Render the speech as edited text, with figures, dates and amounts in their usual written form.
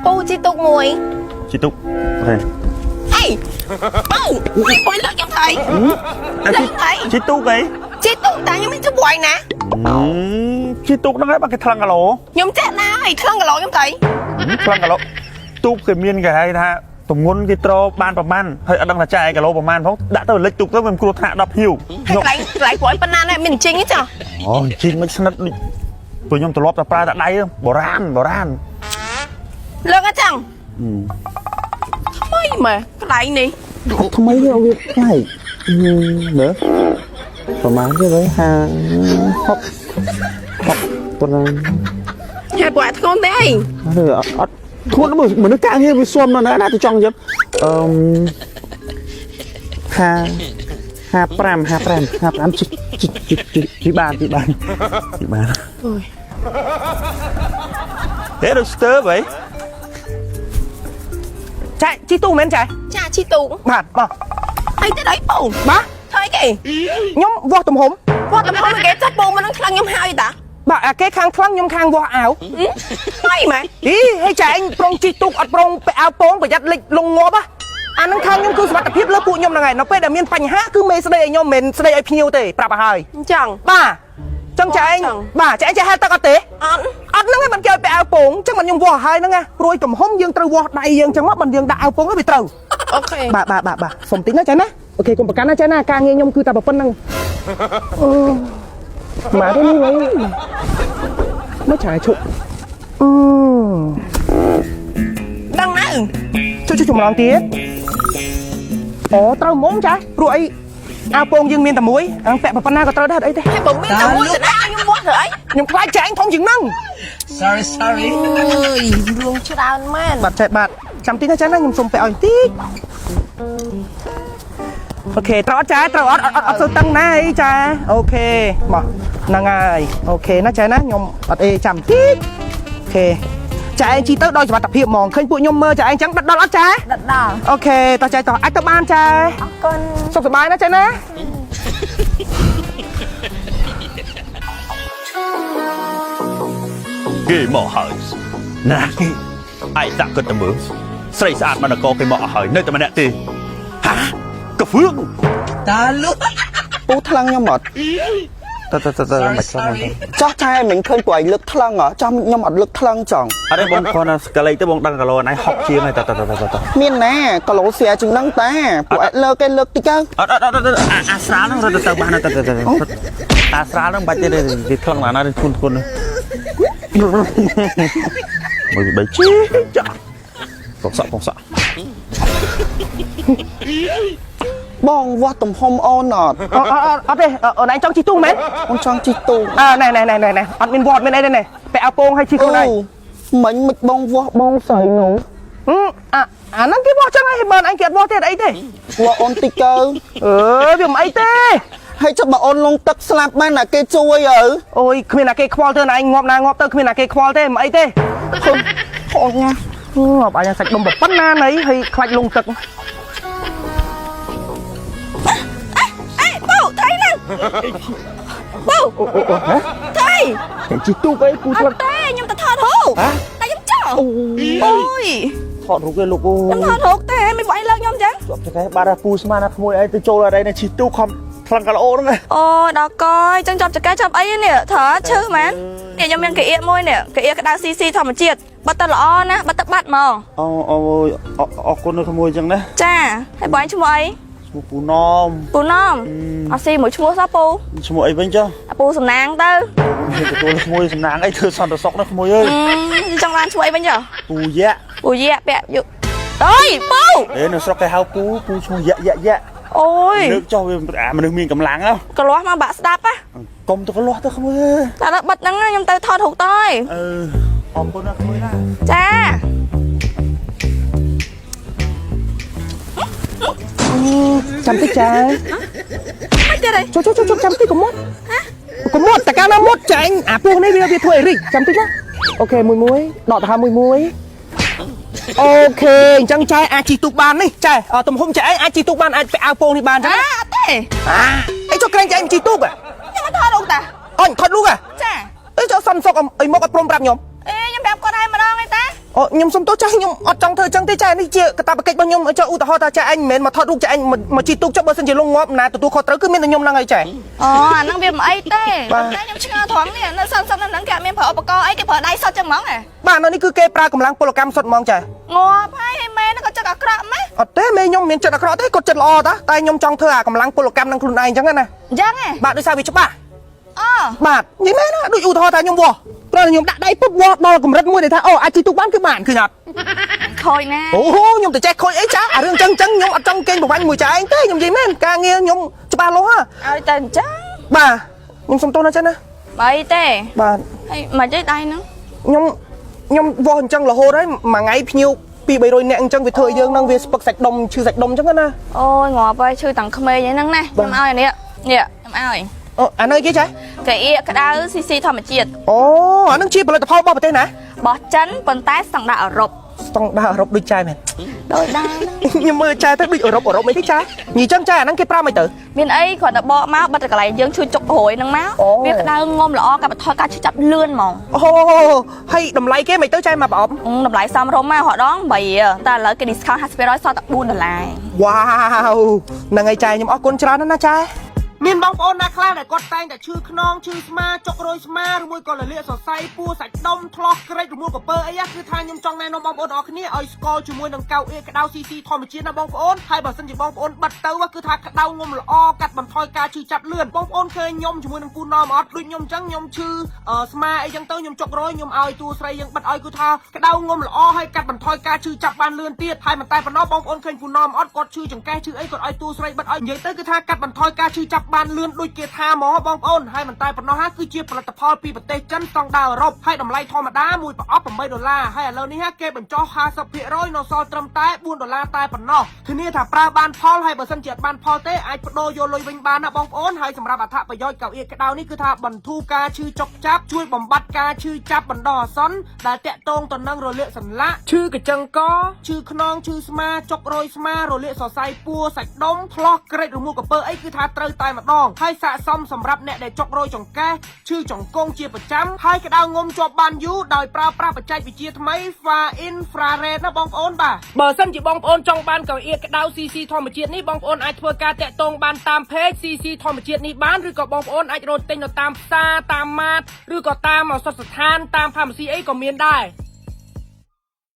ពូជិះទូកមួយ ជិះទូក OK អីពូពូលើកខ្ញុំថៃលើកថៃ ជិះទូកអី ជិះទូកតាខ្ញុំមិនជួយណា ជិះទូកហ្នឹងឯងបើគេថ្លឹងគីឡូ ខ្ញុំចេះណាហើយថ្លឹងគីឡូខ្ញុំថៃ ថ្លឹងគីឡូទូកគេមានគេហៅថាទម្ងន់គេត្របានប្រមាណហើយអត់ដឹងថាចាយគីឡូប្រមាណផងដាក់ទៅលិចទូកទៅវាមិនគ្រោះថ្នាក់ដល់ភ្ញៀវ ហើយកន្លែងកន្លែងព្រោះប៉ុណ្ណានេះមានជីងទេចា អូជីងមិនស្និទ្ធដូចព្រោះខ្ញុំត្រឡប់តែប្រើតែដៃបុរាណបុរាណ លើកអញ្ចឹងថ្មីមែនកន្លែងនេះ ថ្មីទេវាប្លែកមើលប្រមាណទេវិញ50 60ប៉ុណ្ណា ហើយពួកអាធ្ងន់ទេអី អត់ធ្ងន់មើលមនុស្សការងារវាស៊ាំណាស់ណាទៅចង់ចឹងអឺ50 55 55 55ជីជីជីជីបានជីបានជីបាន អូយ ហេដូចស្ទើបហី ចែជីទូមែនចែ ចាជិះទូក បាទបាទ ហើយទៅដល់ពូ បាទ ធ្វើអីគេ ខ្ញុំវាស់ទំហំ គាត់តែមកគេចាប់ពូមកនឹងថ្លឹងខ្ញុំហើយតា បាទអាគេខាងថ្លឹងខ្ញុំខាងវាស់អាវ ថ្មីមែន អីហេចែឯងប្រុងជីទូកអត់ប្រុងពាក់អាវពងប្រយ័ត្នលិចលងងាប់ហ៎អានឹងខាងខ្ញុំគឺសុវត្ថិភាពលើពួកខ្ញុំហ្នឹងហើយនៅពេលដែលមានបញ្ហាគឺមេស្ដីឲ្យខ្ញុំមិនមែនស្ដីឲ្យភ្ញៀវទេប្រាប់ឲ្យហើយ អញ្ចឹង បាទចឹងចែឯង ចឹង បាទចែឯងចេះហែលទឹកអត់ទេ អត់ អត់ហ្នឹងឯងមិនគេឲ្យពាក់អាវពងចឹងមិនខ្ញុំវាស់ឲ្យហ្នឹងណាព្រួយទំហំយើងត្រូវវាស់ដៃយើងចឹងមកមិនយើងដាក់អាវពងឲ្យវាត្រូវ OK បាទបាទបាទបាទសុំតិចណាចែណា OK កុំប្រកាន់ណាចែណាការងារខ្ញុំគឺតែប៉ុណ្្នឹងអូមកទៅនេះវិញមកឆាយឈប់អូ ដឹងណា ជួយជួយចម្លងទៀតអូត្រូវមុំចាព្រោះអីអាវពងយើងមានតែមួយអាងពាក់ប៉ុណ្ណាក៏ត្រូវដែរអត់អីទេ ហើយបើមានតែមួយទៅណាខ្ញុំវាស់ធ្វើអី ខ្ញុំខ្លាចចែងធំជាងហ្នឹង Sorry, sorry. អើយរឿងច្រើនមែន បាទចែបាទចាំតិចណាចាណាខ្ញុំសុំពាក់ឲ្យបន្តិច OK ត្រូវអត់ចាត្រូវអត់អត់អត់អត់សូវតឹងណាអីចា OK មកហ្នឹងហើយ OK ណាចាណាខ្ញុំអត់អីចាំតិច OK ចាឯងជីទៅដោយសុវត្ថិភាពហ្មងឃើញពួកខ្ញុំមើលចាឯងចឹងដិតដល់អត់ចា ដិតដល់ OK តោះចាតោះអាចទៅបានចា អរគុណ សុខសប្បាយណាចាណា គេមកហើយណាគេឯងដាក់គិតតែមើលស្រីស្អាតមនកគេមកអស់ហើយនៅតែម្នាក់ទេហាកាហ្វឿង តាលុ ពូថ្លឹងខ្ញុំអត់ តើតើតើ Sorry, មិនខ្លាំង sorry. ចោះចែមិញឃើញពួកឯងលើកថ្លឹងហ៎ចោះខ្ញុំអត់លើកថ្លឹងចង់ អត់ទេបងគ្រាន់តែកលេចទៅបងដឹងគីឡូណៃហុកជាងហើយតើតើតើតើតើ មានណាគីឡូស្រាជាងហ្នឹងតាពួកឯងលើកគេលើកតិចទៅ អត់អត់អត់អាអាស្រាលហ្នឹងរត់ទៅបានតើតើតើអាស្រាលហ្នឹងបាច់ទេគេថ្លឹងណាស់ធុនធុនមួយបីជីចាពងសក់ពងសក់ បងវាស់ទំហំអូនអត់ អត់អត់អត់ទេអូនឯងចង់ជិះទូកមែន អូនចង់ជិះទូក អើណែណែណែណែអត់មានវត្តមានអីទេណែពាក់អាវពងឲ្យជិះខ្លួនឯង មិញមិនបងវាស់បងស្រីនោះ អាអាហ្នឹងគេវាស់ចឹងហើយបើអញគេអត់វាស់ទេអត់អីទេ វាស់អូនតិចទៅ អឺវាមិនអីទេ ហើយចុះបើអូនលងទឹកស្លាប់បានណាគេជួយអើ អូយគ្មានណាគេខ្វល់ទេណាឯងងាប់ណាងាប់ទៅគ្មានណាគេខ្វល់ទេមិនអីទេ អូនណា ងាប់អញសាច់ដុំប៉ុណ្ណាណីហើយខ្លាច់លងទឹក អេពូថៃហ្នឹងពូ អូអូអូហ៎ ថៃ ជិះទូកអីពូ អ ស្លឹក ត់ទេខ្ញុំទៅថតរូបតែខ្ញុំចោលអូយ ថតរូបគេលោកអូ ខ្ញុំថតរូបទេមិនវាយលើកខ្ញុំចឹង ជាប់ចកែបាត់ពូស្មានណាក្មួយអីទៅចូលអីណាជិះទូខំថ្លឹងគីឡូហ្នឹង អូដល់កយចឹងចាប់ចកែចាប់អីនេះត្រូវឈឺមែននេះខ្ញុំមានកៀកមួយនេះកៀកក្តៅស៊ីស៊ីធម្មជាតិបាត់ទៅល្អណាស់បាត់ទៅបាត់ហ្មង អូអូអរគុណនៅក្មួយចឹងណា ចាហើយបងឈ្មោះអី ឈ្មោះពូណម ពូណមអត់ស៊ីមួយឈ្មោះសោះពូ ឈ្មោះអីវិញចុះ ពូសំណាងទៅ ទទួលក្មួយសំណាងអីធ្វើសន្តិសុខណាក្មួយអើយ ចង់បានឈ្មោះអីវិញចុះ ពូយៈ ពូយៈពាក់យុអើយពូ អេនៅស្រុកគេហៅពូពូឈ្មោះយៈយៈយៈ អូយ លើកចុះវាអាមនុស្សមានកម្លាំងហ៎ កលាស់មកបាក់ស្ដាប់ហ៎ កុំទៅកលាស់ទៅក្មួយអើយ តែដល់បិទហ្នឹងខ្ញុំទៅថតរូបតើ អឺអរគុណណាស់ក្មួយណា ចា ចាំតិចចា មិនទៀតអី ចូលចូលចូលចាំតិចកុំមុតកុំមុតតែកាលណាមុតចែងអាពោះនេះវាវាធ្វើឲ្យរីកចាំតិចណា OK មួយមួយដកទៅហាមួយមួយ OK អញ្ចឹងចែអាចជិះទូកបាននេះចែទំហំចែឯងអាចជិះទូកបានអាចពាក់អាវពងនេះបានចឹង អាអត់ទេ អាអីចុះក្រែងចែឯងជិះទូក ខ្ញុំមកថតរូបតា អញថតរូប ចា អីចុះសំសុកអីមកអត់ព្រមប្រាប់ខ្ញុំ អេខ្ញុំប្រាប់គាត់ឲ្យម្ដងឯតា អូខ្ញុំសុំទោសចាស់ខ្ញុំអត់ចង់ធ្វើចឹងទេចានេះជាកាតព្វកិច្ចរបស់ខ្ញុំចុះឧទាហរណ៍ថាចាឯងមិនមែនមកថតរូបចាឯងមកជិះទូកចុះបើសិនជាលងងាប់ណាទទួលខុសត្រូវគឺមានតែខ្ញុំហ្នឹងហើយចា អូអាហ្នឹងវាមិនអីទេ បាទ តែខ្ញុំឆ្ងល់ត្រង់នេះនៅសិនសិននៅហ្នឹងគេអត់មានប្រើឧបករណ៍អីគេប្រើដៃសុទ្ធចឹងហ្មងហ៎ បាទនៅនេះគឺគេប្រើកម្លាំងពលកម្មសុទ្ធហ្មងចា ងាប់ហើយហើយមែនហ្នឹងក៏ចិត្តអាក្រក់ម៉េះ អត់ទេមេខ្ញុំមានចិត្តអាក្រក់ទេគាត់ចិត្តល្អតាតែខ្ញុំចង់ធ្វើអាកម្លាំងពលកម្មនឹងខ្លួនឯងចឹងណា អញ្ចឹងហ៎ បាទដោយសារវាច្បាស់ អូ បាទនិយាយមែនណាដូចឧទាហរណ៍ថាខ្ញុំវាស់គ្រាន់តែខ្ញុំដាក់ដៃពុបវាស់ដល់កម្រិតមួយដែលថាអូអាចជិះទូកបានគឺបានឃើញអត់ ខូចណាស់ អូខ្ញុំទៅចេះខូចអីចាអារឿងចឹងចឹងខ្ញុំអត់ចង់កេងប្រវាញ់មួយចាឯងទេខ្ញុំនិយាយមែនការងារខ្ញុំច្បាស់លាស់ហ่ะ ឲ្យតែអញ្ចឹង បាទខ្ញុំសុំទោសណាចាណា បីទេ បាទ ហើយមិនទេដៃហ្នឹង ខ្ញុំខ្ញុំវាស់អញ្ចឹងរហូតហើយមួយថ្ងៃភ្ញៀវ2 300នាក់អញ្ចឹងវាធ្វើឲ្យយើងនឹងវាស្ពឹកសាច់ដុំឈឺសាច់ដុំអញ្ចឹងណា អូយងាប់ហើយឈឺតាំងក្មេងហ្នឹងណាខ្ញុំឲ្យអានេះនេះខ្ញុំឲ្យ អូអានេះគេចា កៅអៀក្តៅស៊ីស៊ីធម្មជាតិ អូអានឹងជាផលិតផលរបស់ប្រទេសណា បោះចិនប៉ុន្តែស្តង់ដារអឺរ៉ុប ស្តង់ដារអឺរ៉ុបដូចចែមែន ដូចដែរហ្នឹង ខ្ញុំមើលចែទៅដូចអឺរ៉ុបអឺរ៉ុបអីទេចែនិយាយចឹងចែអាហ្នឹងគេប្រើមិនទៅ មានអីគ្រាន់តែបកមកបិទតែកន្លែងយើងឈឺចុកព្រួយហ្នឹងមក អូ វាក្តៅងំល្អកាត់បន្ថយការឈឺចាប់លឿនហ្មង អូហើយតម្លៃគេមិនទៅចែមកប្រអប់ តម្លៃសមរម្យមករដង8រៀលតែឥឡូវគេ discount 50%សល់តែ4ដុល្លារ វ៉ាវហ្នឹងហើយចែខ្ញុំអរគុណច្រើនណាស់ណាចែមានបងប្អូនណាខ្លះដែលគាត់តែងតែឈឺខ្នងឈឺស្មាចុករយស្មាឬមួយក៏លលាកសរសៃពោះសាច់ដុំថ្លោះក្រិចឬមួយកពើអីគឺថាខ្ញុំចង់ណែនាំបងប្អូនអរគ្នាឲ្យស្គាល់ជាមួយនឹងកៅអៀក្តៅ CC ធម្មជាតិណាបងប្អូនហើយបើសិនជាបងប្អូនបិទទៅគឺថាក្តៅងំល្អកាត់បន្ថយការឈឺចាប់លឿនបងប្អូនឃើញខ្ញុំជាមួយនឹងពូណមអត់ដូចខ្ញុំអញ្ចឹងខ្ញុំឈឺស្មាអីចឹងទៅខ្ញុំចុករយខ្ញុំឲ្យតួស្រីយើងបិទឲ្យគឺថាក្តៅងំល្អហើយកាត់បន្ថយការឈឺចាប់បានលឿនទៀតហើយមិនតែប៉ុណ្ណោះបងប្អូនឃើញពូណមអត់គាត់ឈឺចង្កេះឈឺអីគាត់ឲ្យតួស្រីបិទឲ្យនិយាយទៅគឺថាកាត់បន្ថយការឈឺចាប់បានលឿនដូចគេថាហ្មងបងប្អូនហើយមិនតែប៉ុណ្ណោះហាគឺជាផលិតផលពីប្រទេសចិនស្តង់ដារអឺរ៉ុបហើយតម្លៃធម្មតាមួយប្រអប់8ដុល្លារហើយឥឡូវនេះហាគេបញ្ចុះ50%នៅសល់ត្រឹមតែ4ដុល្លារតែប៉ុណ្ណោះធានាថាប្រើបានផលហើយបើសិនជាអត់បានផលទេអាចប្ដូរយកលុយវិញបានណាបងប្អូនហើយសម្រាប់អត្ថប្រយោជន៍កៅអៀក្តៅនេះគឺថាបន្ធូរការឈឺចុកចាប់ជួយបំបត្តិការឈឺចាប់បណ្ដោះអាសន្នដែលតាក់ទងទៅនឹងរលាកសន្លាក់ឈឺកញ្ចឹងកឈឺខ្នងឈឺស្មាចុករយស្មារលាកសរសៃពោះសាច់ដុំថ្លោះក្រិចរមួលកពើអីគឺថាត្រូវតែម្ដងហើយស័ក្តិសមសម្រាប់អ្នកដែលចុករយចង្កេះឈឺចង្គង់ជាប្រចាំហើយក្តៅងំជាប់បានយូរដោយប្រើប្រាស់បច្ចេកវិទ្យាថ្មី Far Infrared ណាបងប្អូនបាទបើសិនជាបងប្អូនចង់បានកៅអៀក្តៅ CC ធម្មជាតិនេះបងប្អូនអាចធ្វើការតាក់ទងបានតាម page CC ធម្មជាតិនេះបានឬក៏បងប្អូនអាចរកទិញនៅតាមផ្សារតាមម៉ាតឬក៏តាមឱសថស្ថានតាម pharmacy អីក៏មានដែរ។